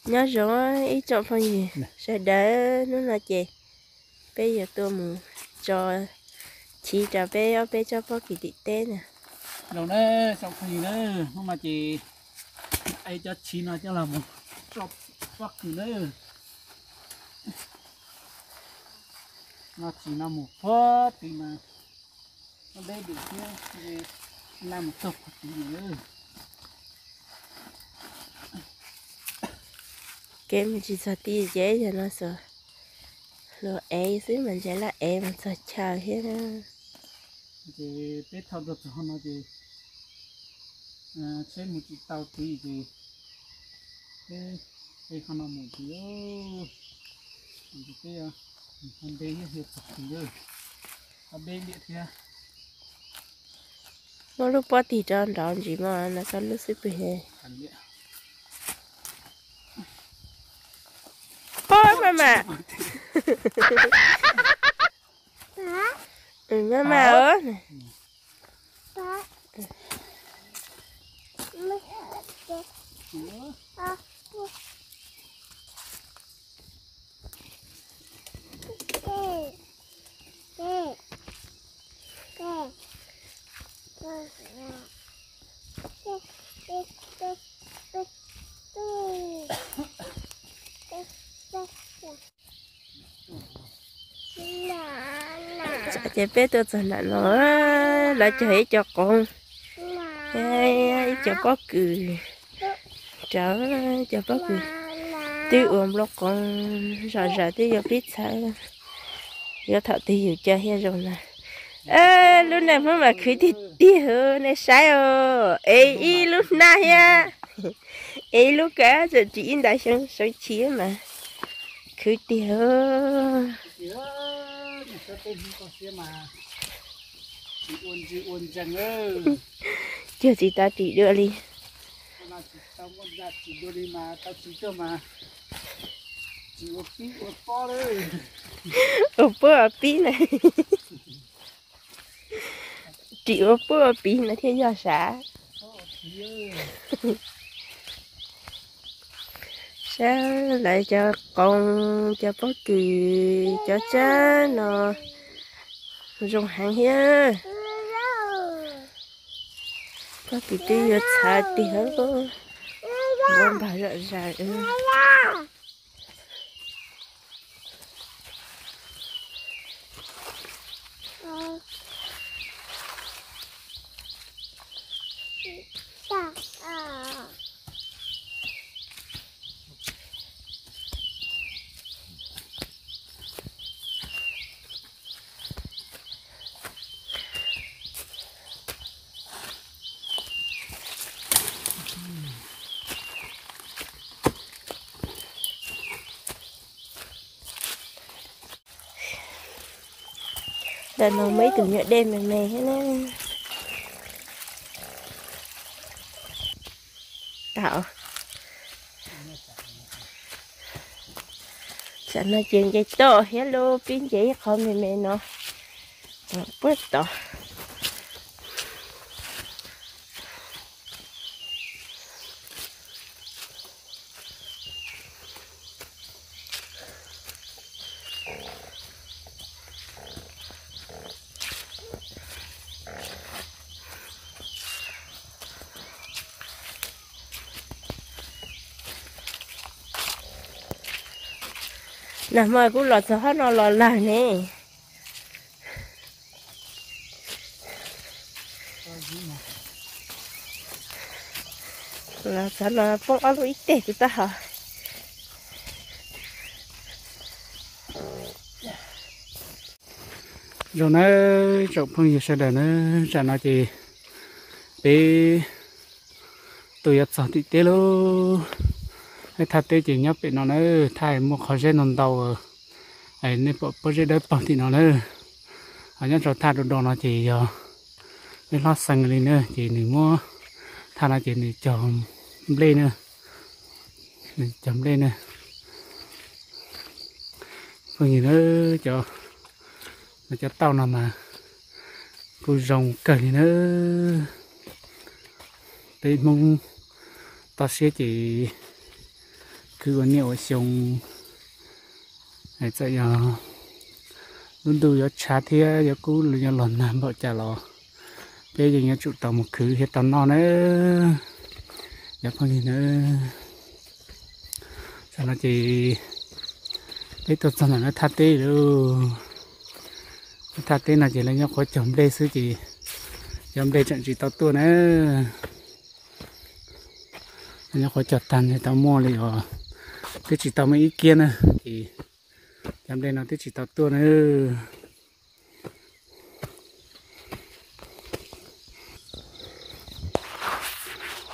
Nyob zoo ib tsoom phooj ywg sawv daws, hnub no ces peb yuav tuaj mus tso chiv rau peb ob peb tsob pob kws tim teb na. Zoo na, tsoom phooj ywg na, hnub no ces ai cov chiv no coj los mus tso pob kws na. No chiv no mus puag tid mas, deb dim thiab, naj mus txog puag tid na. Kev mus tsis txog tid ces yog no xwb, luag ev xwb mas ntshe laj ev mus txog chaw thiab. Ces peb thauj rau txog no ces tsheb mus tsis tau tid ces peb, peb qhov no mus tid, peb ho nte thiab txog tid, ho deb liam thiab. Muab lub pob tig rau nraud ntsis mas no tau lub xwb pwg he. Pob maj mam. Maj mam os. Ces peb tuaj txog nram no, lawv cog ib co qoov, ib co pob kws, rau cov pob kws twb ua nplooj qoov zom zaws twb yuav pib txhawv, yuav thaum twg yus cog thiaj zoo na. Lub nag hmoob mas khwv tiag tiag, nej saib os, es ib lub hnab thiab, es ib lub kawg tseem ris ib nta xyoob xyoob chim mas khwv tiag. Cog tsis tau ris dua li. Ua pob ua pib na. Ris ua pob ua pib no thiaj yog sav. Saib lawv cov qoov, cov pob kws, cov tsab no zoo heev thiab. Pob kws twb yuav txhawv tiag, npau npag zom zaws. Ntawm no muaj ib tug nyuam dej me me thiab na. Tau. Tam no ces nce toj thiab lauj, pib nce ib qho me me no puag tod. Nag hmo kuv los txog qhov no los lawm ne. Los txog no poob ob lub ib teg kuv tab hov. Zoo nawb tsoom phooj ywg sawv daws na, tsam no ces peb tuaj yuav txog tim teb lauj. Peb thaj teb ces nyob pem no na, thaj muaj qhov zeb ntau ntau, nej pom pob zeb dawb paug tim no na. Ho nyob rau thaj do do no ces yog peb hlob xeev li na, ces nws muab thaj no ces nws cog nplej na, nws cog nplej na. Phooj ywg na, cov, cov tauj no mas kuj zoo kawg li na. Peb Hmoob toj siab ces khwv ua niaj ua xyoo. Txawm yog lub ntuj yuav tshav thiab yuav kub yuav los nag npaum cas los peb yeej yuav tsum tau mus khwv thiab tau noj na, cov phooj ywg na. Tam no ces peb tuaj txog ntawm lawv thaj teb lawm. Lawv thaj teb no ces lawv nyob qhuav cog nplej xwb ces cov nplej tseem tsis tau tuaj na. Lawv nyob qhuav cog tag ntshe tau muaj li os, twb tsis tau muaj ib kiab na, ces cov nplej no twb tsis tau tuaj na.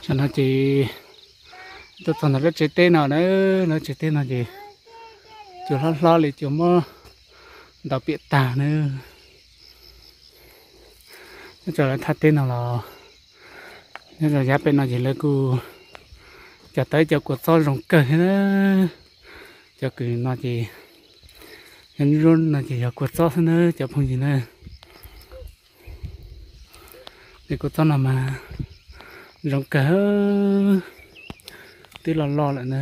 Tam no ces tuaj txog ntawm lawv tsev teb no na, lawv tsev teb no ces cua hlob hlob li cua muab ntaus piam tag na. Nyob rau lawv thaj teb no los, nyob rau yav pem no ces lawv kuj cog tau ib cov kua txob zoo kawg thiab na. Cov kws no ces, cov ntsuab no ces yog kua txob xwb na cov phooj ywg na. Tej kua txob no mas zoo kawg, twb loj loj lawm na.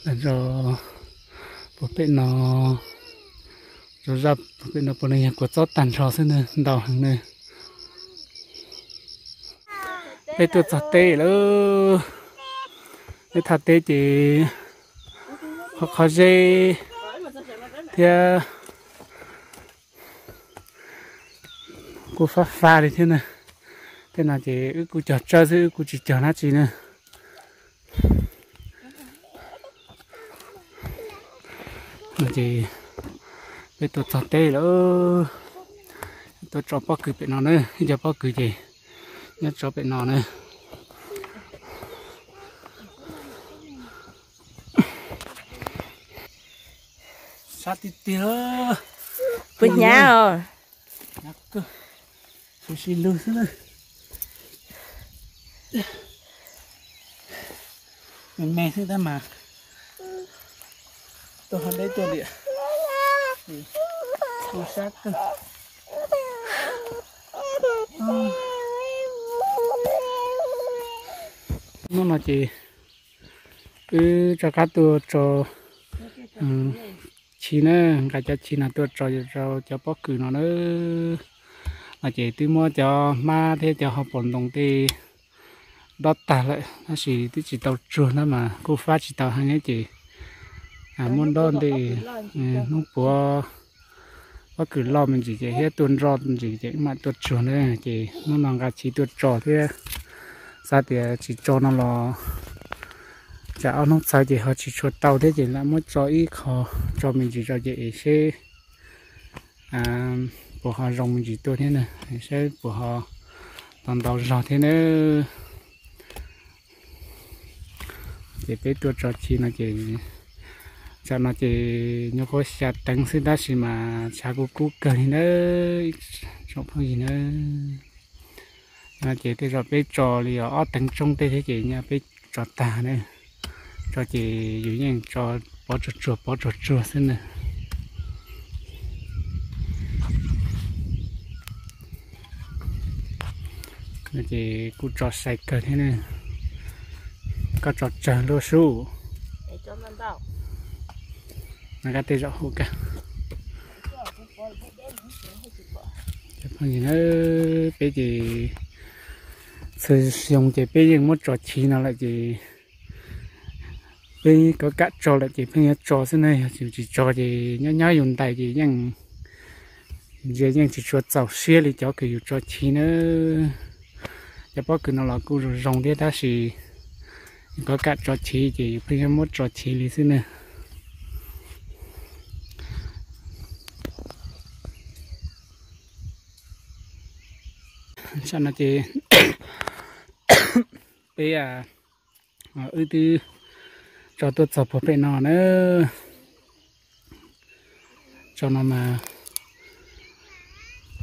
Los rau puag pem no, rau zaj puag pem no puav leej yog kua txob tag nrho xwb na, ntau heev na. Peb tuaj txog teb lawm, peb thaj teb ces qhov qhov zeb thiab kuj fab fab li thiab na. Tej no ces wb kuj cog tsawb xwb, wb kuj tsis cog dab tsi na. No ces peb tuaj txog teb lawm, tuaj tso pob kws pem no na, ib co pob kws ces nyob tso pem no na. Sab tiag tiag. Puas hnyav os? Hnyav kawg, tsis sib lug xwb na. Me me xwb tab mas tuaj ho deb tuaj liam, tu sab kawg. Hnub no ces wb rov qab tuaj tso chiv na, nqa cov chiv no tuaj tso rau cov pob kws no na. No ces twb muab cov hmab thiab cov hauv paus ntoo tej dob tag lawm tab sis twb tsis tau tsuag na mas kuj fab tsis tau heev thiab ces muab dob ntej, hnub puav pob kws loj me ntsis ces thiab tuaj nroj ntsis ces mam tuaj tsuag na. Ces hnub no nqa chiv tuaj tso thiab, xav tias tsis tso no los tsam ob hnub txhawv ces ho tsis tshua tau thiab ces lam muab tso ib qho, tso me ntsis tso ces seb puas ho zoo me ntsis tuaj thiab na, saib puas ho tau ntau zog thiab na. Ces peb tuaj tso chiv no ces, tsam no ces nyuam qhuav xya teev xwb tab sis mas tshav kuj kub kawg li na, tsoom phooj ywg na. No ces tej zaum peb tso li ob teev tsoob tej thiab ces nyaj peb tso tag na, tso ces yus yeej tso pov tsuag tsuag pov tsuag tsuag xwb na. Ces kuj tso sai kawg thiab ne, koj tso tsawg luaj sub. No koj tej zaum hu kawg. Peb ces txhua xyoo ces peb yeej muab tso chiv no lawm ces peb kov kam tso lawm ces pheej yuav tso xwb na, yog tsis tso ces nyob nyob yus ntais ces yeej ntsia yeej tsis tshua txaus siab li cov kws yus tso chiv na. Cov pob kws no los kuj zoo zoo thiab tab sis kov kam tso chiv ces yus pheej yuav muab tso chiv li xwb na. Tam no ces peb, wb twb tso tuaj txog puag pem no na. Tso no mas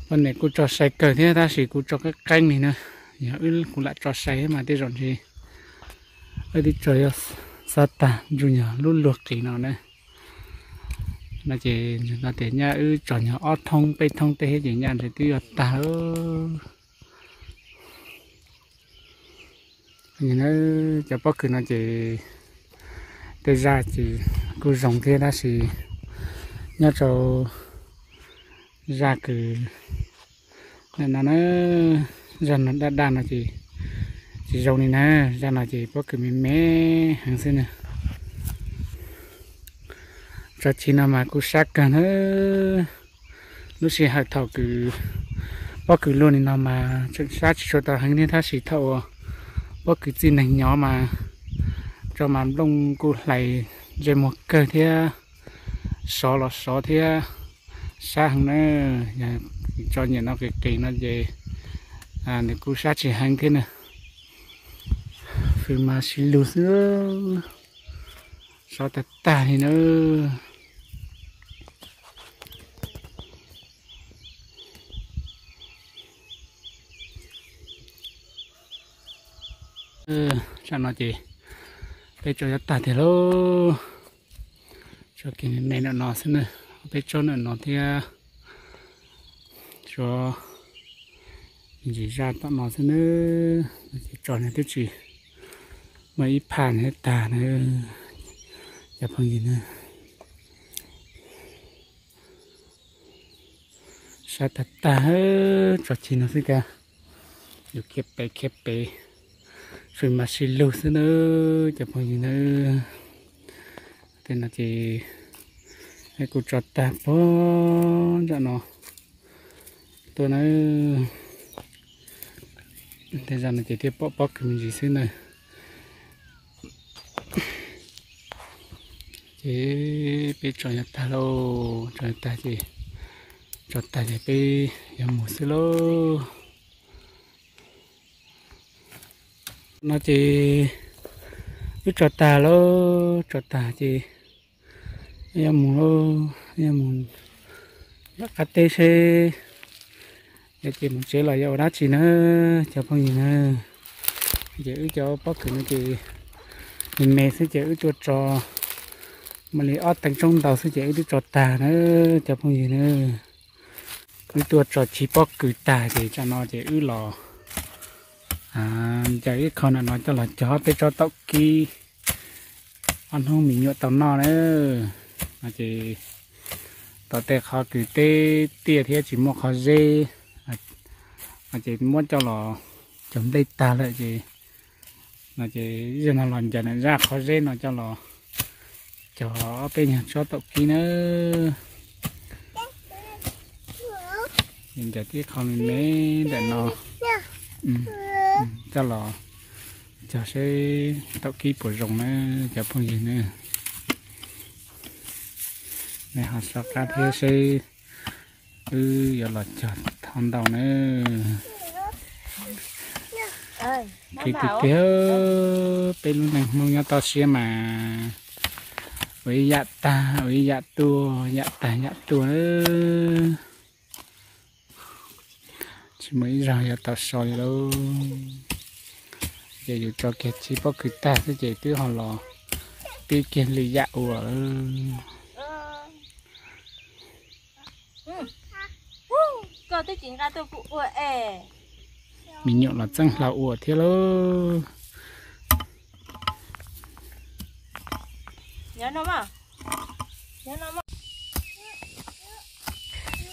poj niam kuj tso sai kawg thiab tab sis kuj tso qeeb qeeb li na. Yog wb kuj lam tso sai thiab mas tej zaum ntshe wb twb tso yuav xav tag ntsug nyuag lub luag qis no na. No ces no tias nyaj wb tso nyuag ob thoob peb thoob tej thiab ces nyaj ntshe twb yuav tag lawm. Cov pob kws no ces tej zaj ces kuj zoo thiab tab sis nyob rau zaj kws no na, zaj no daj daj no ces tsis zoo li na, zaj no ces pob kws me me heev xwb na. Tso chiv no mas kuj sab kawg na. Lub sij hawm thaum kws pob kws luaj li no mas tseem sab tsis tshua tau heev thiab tab sis thaum uas pob kws txij neeg nyob mas tso mas nplooj kuj hlais ntsej muag kawg thiab, sov los sov thiab, sab heev na. Yog tso nyiam no qis qis no ces nws kuj sab tsis heev thiab na. Fws mas sib lug xwb, sov tag tag li na. Tsam no ces peb tso yav tag tiag lauj. Tso kiag me me ntawm no xwb na, peb tsob ntawm no thiab tsob me ntsis zaj tom no xwb na. Ces tso no twb tsis muaj ib phaj thiab tag na, cov phooj ywg na. Sab tag tag, tso chiv no xwb cas, yus khiav pem khiav pem, fws mas sib lug xwb na, cov phooj ywg na. Tej no ces peb kuj tso tag pog nram no tuaj na. Tej zaj no ces thiaj pom pob kws me ntsis xwb na. Ces peb tso yav tag lauj, tso yav tag ces, tso tag ces peb yuav mus xwb lauj. No ces wb tso tag lauj, tso tag ces yuav mus lauj, yuav mus nram qab teb seb yuav ces mus tsev los yuav ua dab tsi na, cov phooj ywg na. Ces wb cov pob kws no ces me me xwb ces wb tuaj tso, mam li ob teev tsoob ntau xwb ces wb twb tso tag na, cov phooj ywg na. Wb tuaj tso chiv pob kws tag ces tsam no ces wb los ncaws ib qho ntawm no coj los cog peb tsob taum kib, ob hnub me nyuam tau noj na. No ces tom tej qhov kws teb tiaj thiab tsis muaj qhov zeb, no ces muab coj los cog nplej tag lawm ces, no ces zaum no los ncaws zaj qhov zeb no coj los cog ob peb nyuag tsob taum kib na. Ncaws tib qho me me ntawm no coj los cog seb taum kib puas zoo na, cov phooj ywg na. Nej ho soj qab thiab seb wb yuav los cog thaum ntau na. Kev tiag tiag, peb lub neej Hmoob nyob toj siab mas ua ib yam tag ua ib yam tuaj, yam tag yam tuaj na. Tsis muaj ib zaug yuav tau so li lauj. Ces yus tso kiag chiv pob kws tag xwb ces twb ho los pib kiag lwm yam ua lawm. Me nyuam los txeeb hlau ua thiab lauj.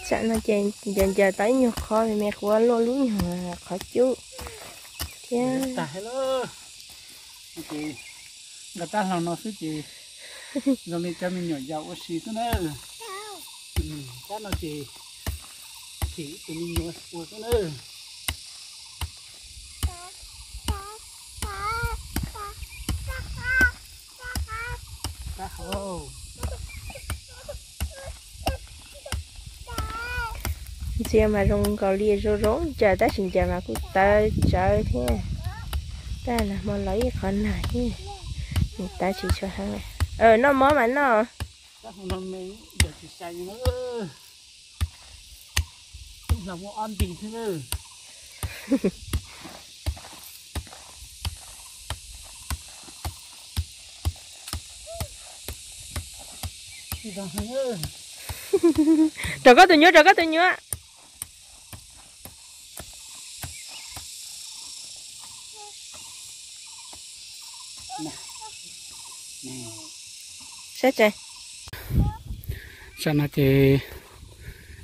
Tsam no ces ncaws ncaws tau ib nyuag qhov me me qhuav luaj lub nyuag qhov cub thiab. Nqa tab hlau no xwb ces zoo li cov me nyuam yaus ua si xwb na. Tab no ces thim tus me nyuam ua xwb na. Ntsia mas zoo nkaus li zoo zoo ncaws tab sis ncaws mas kuj tawv tsawv thiab. Tab nag hmo los ib qhov nag thiab, nws tawv tsis tshua heev. Noj mov mas noj. Rau koj tus nyuam, rau koj tus nyuam. Saib tsev. Saum no ces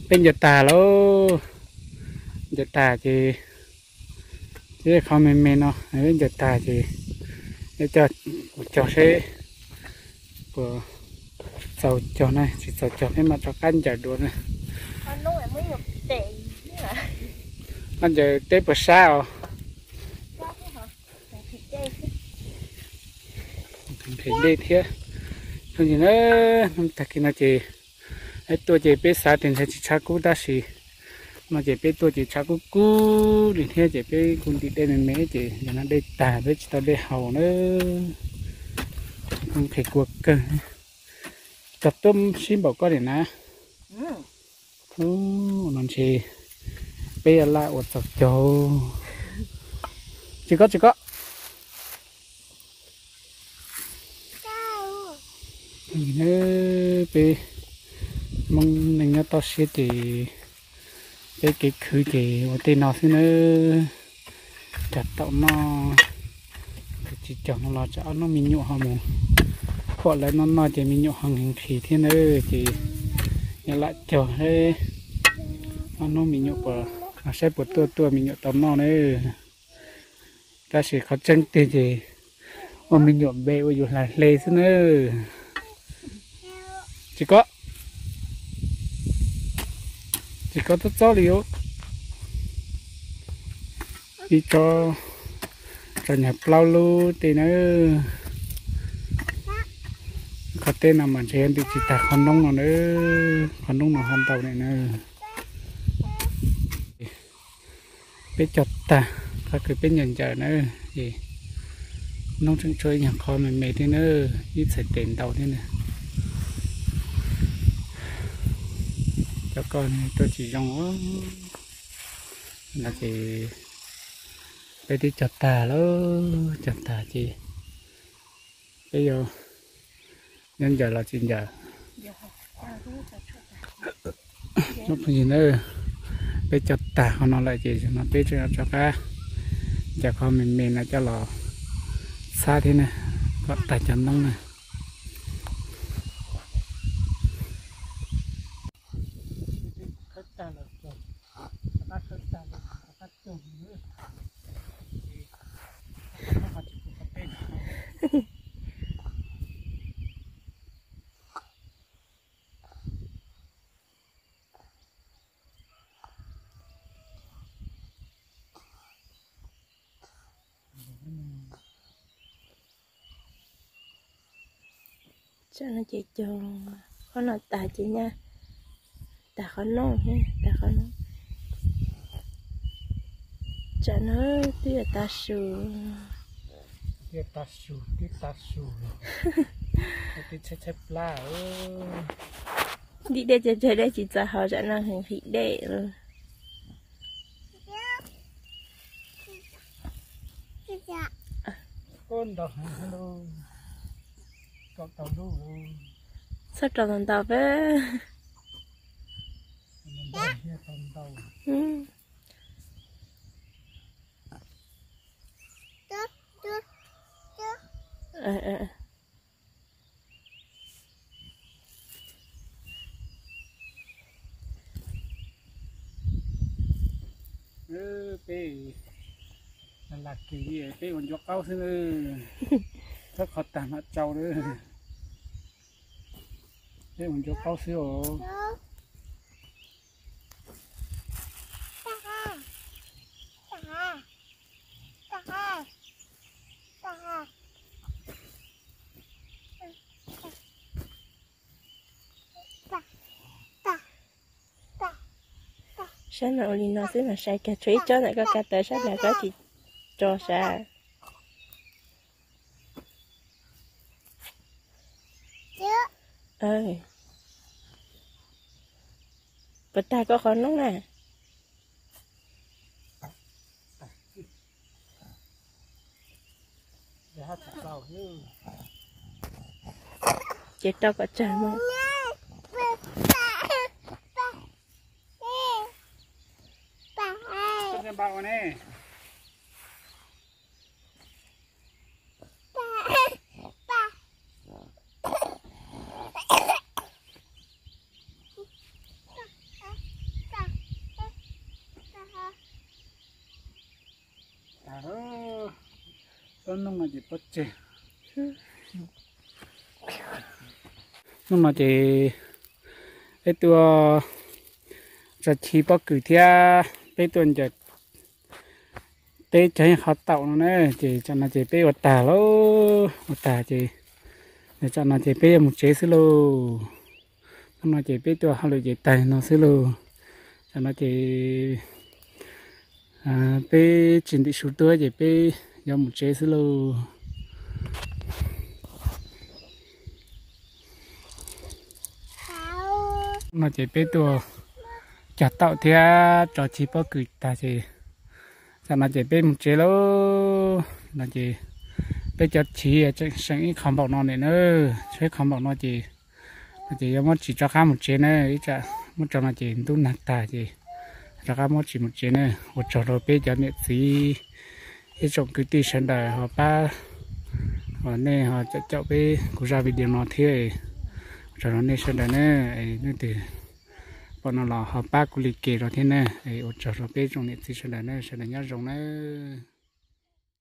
peb ncaws tag lauj. Ncaws tag ces, ces qhov me me no peb ncaws tag ces coj mus cog seb puas txaus cog na, tsis txaus cog peb mam rov qab ncaws dua na. Koj ncaws teb puas sab os? Nqhis dej thiab. Hnub tag kis no ces peb tuaj ces peb xav tias ntshe tsis tshav kub tab sis no ces peb tuaj ces tshav kub kub li thiab ces peb kuj ntim dej me me ces ntawm no dej tag peb tsis tau dej haus na. Kuj nqhis kua kawg. Cog tuaj sib npaum koj li na. Ub, no ntshe peb yuav laj ua txaus cog. Tsis koj, tsis koj. Peb Hmoob neej nyob toj siab ces peb kev khwv ces ua tej no xwb nawb. Cog taum noj, tsis cog no los tsam ob hnub me nyuam ho mus pom lawv noj noj ces me nyuam ho nqhis nqhis thiab nawb. Ces yuav lam cog seb ob hnub me nyuam puas, saib puas tuaj tuaj me nyuam tau noj nawb. Tab sis qhov tseeb tiag ces ua me nyuam npe ua yus hlais hle xwb nawb. Tsis koj, tsis koj txob txob li os. Ib tsob tso nyag plaub lub tej nawb. Qhov teb no mas ntshe yuav ntim tsis tag qhov noob no nawb, qhov noob no ho ntau li nawb. Peb cog tag, qhov kws peb ncaws ncaws na, es noob tseem tshuav ib nyuag qhov me me thiab na, ib txhais tes ntau thiab na. Cov ko tuaj tsis zoo os. No ces peb twb cog tag lawm, cog tag ces peb yuav ncaws los tsis ncaws. Phooj ywg na, peb cog tag qhov no lawm ces no peb tseem rov qab ncaws qhov me me no coj los txhab thiab na, kom tag cov noob na. Tsam no ces cog qhov no tag ces nyaj tag qhov no, tag qhov no. Tsam no twb yuav tav su, twb tav su, twb tav su, twb tshaib tshaib plab. Ntim dej ces tsawg dej tsis txaus haus, tsam no nqhis dej. Txhob rau ntau ntau peb. Peb lam kis li peb ua ncuav qaub xwb, txhob kho tag mam tsau lawm. Peb ua ncuav qaub xwb os. Sab no ua li no xwb mas sai kiag, tshuav ib tsob ntawm koj ka tawv sab ntawd koj tsis tso sav. Puas tag koj qhov noob na? Ces rau kom tsawg mus. Hnub no ces pob tseg. Hnub no ces peb tuaj tso chiv pob kws thiab peb tuaj ncaws teb cog qhov taum no na, ces tsam no ces peb ua tag lauj, ua tag ces tsam no ces peb yuav mus tsev xwb lauj. Hnub no ces peb tuaj hauj lwm ces tag no xwb lauj. Tsam no ces peb tsis ntim su tuaj ces peb yuav mus tsev xwb lauj. No ces peb tuaj cog taum thiab tso chiv pob kws tag ces tsam no ces peb mus tsev lauj. No ces peb cov chiv tseem seem ib qho npaum no ne na, tshuav ib qho npaum no ces, no ces yuav muab tsis rov qab mus tsev na, ib tsam muab tso no ces ntub nag tag ces rov qab muab tsis mus tsev na. Ua tsaug rau peb cov niam txiv ib tsoom kwv tij sawv daws ho pab, nej ho caum caum peb kuv zaj video no thiab. Ua tsaug rau nej sawv daws na, nej twg pom no los ho pab kuv like rau thiab na. Ua tsaug rau peb tsoom niam txiv sawv daws na, sawv daws nyob zoo na.